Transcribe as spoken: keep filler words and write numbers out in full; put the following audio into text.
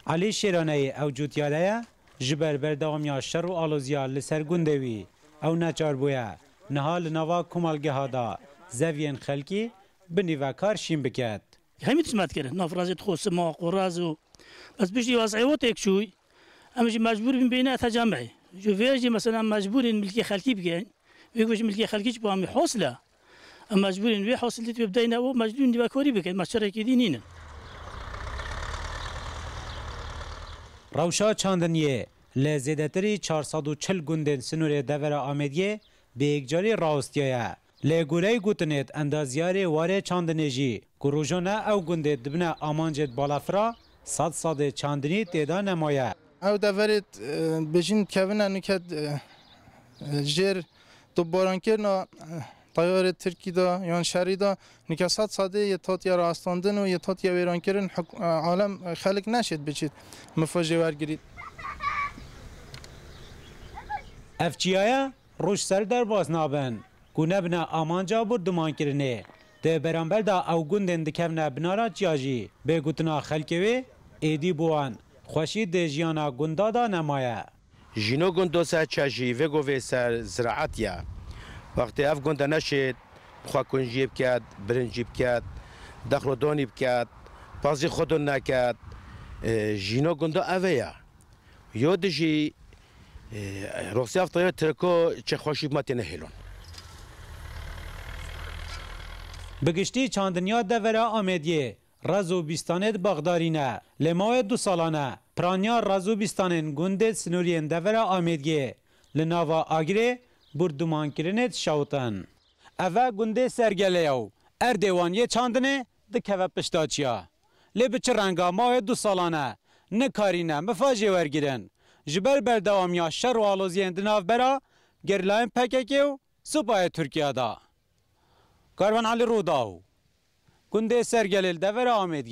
Elî Şêraneyê ew cotiyare ye, ji ber berdewamiya şer û aloziya li ser gundê wî ew neçar bûye. Niha li nava komelgeha de zeviyên xelkî bi nîvekar şîn biket. Hemî tişt me dikirin. Nav razê dixwe sima, xwe raz û bes piştî wazeyê wê têk çûy. Em jî mecbûr bîn bêne etecameyê. Ji vê jî mesela em mecbûrîn milkê xelkî bigeyn. Wê ku ji milkê xelkî çi bamî hosle. Em mecbûrîn wê hosilî wê bideyne û mecbûrîn dîvekorî bikin. Me çarekî dî nînin. Rewşa çandiniyê li zêdetirî çar sed û çil gundên sinûrê devera Amêdiyê bi yekcarî rawistiyaye. Lê goreyê gotinêt endaziyarê warê çandinê jî ku rojane ew gundê dibine amancêt balafira, sed sedê çandinî têda nemaye. Ew deverêt, e, bêjin kevine nuket, e, e, jêr topbarankirina, e, teyarê Tirkî de yan şerî de nuke sed sedê yê tatiye rastandin û yê tatiye wêrankirin huk-, e, alem, e, xelk neşêt biçît mifajê wergirît. Ev çiyaye roj ser derbas nabin ku nebine amanca bordûmankirinê. Di beramber de ew gundên dikevne binara çiya jî, bê gotina xelkê wê, êdî bi wan xweşî di jiyana gunda de nemaye. Jîno gundo ser çe jî vê govê ser ziraet ye. Wextê ev gunde neşêt, xwe kunjiyê biket, birincî biket, dexlodonî biket, pazî xwe don neket, e, jîno gundo ev e ye. Yo dijî, e, rosiya ev tayê Tirko çi xweşî bi me têne hêlon. Bi giştî çandinya devera Amêdiyê rez û bîstanê di baxdarî ne. Lê mawê du salan e piraniya rez û bîstanên gundê sinûriyên devera Amêdiyê li nava agirê bordûmankirinê dişewitin. Eve gundê Sergelê ye û erdê wan yê çandinê dikeve pişta çiya. Lê bi çi renga mawê du salan e nikarîne mifa jê wergirin. Ji ber berdewamiya şer û aloziyên di navbera gerîlayên P K K û supayê Tirkiye de. Karvan Elî Rûdaw, gundê Sergelê li devera Amêdiyê.